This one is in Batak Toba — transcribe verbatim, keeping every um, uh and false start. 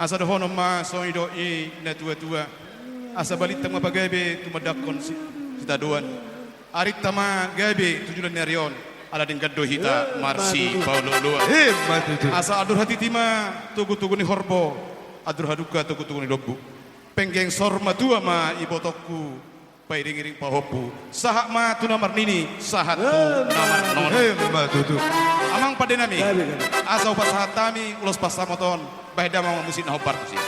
Asa dohonon ma songon i do i na tua-tua. Asa balintang ma pagabe tumandangkon si-, sitadoan. Arinta ma gabe tu joloan ni ari on, ala denggan do hita marsipaolo-oloan. Ima tutu. Asa andor hatiti ma togu-togu ni horbo, andor halumpang togu-togu ni lombu. Penggeng saur matua ma ibotongku, pairing-iring pahompu, sahat ma tu na marnini, sahat tu na marnono. Ima tutu. Amang pande nami, gabe, gabe, asa hupasahat hami ulos pansamot on, bahen damang ma musik na hombar tusi.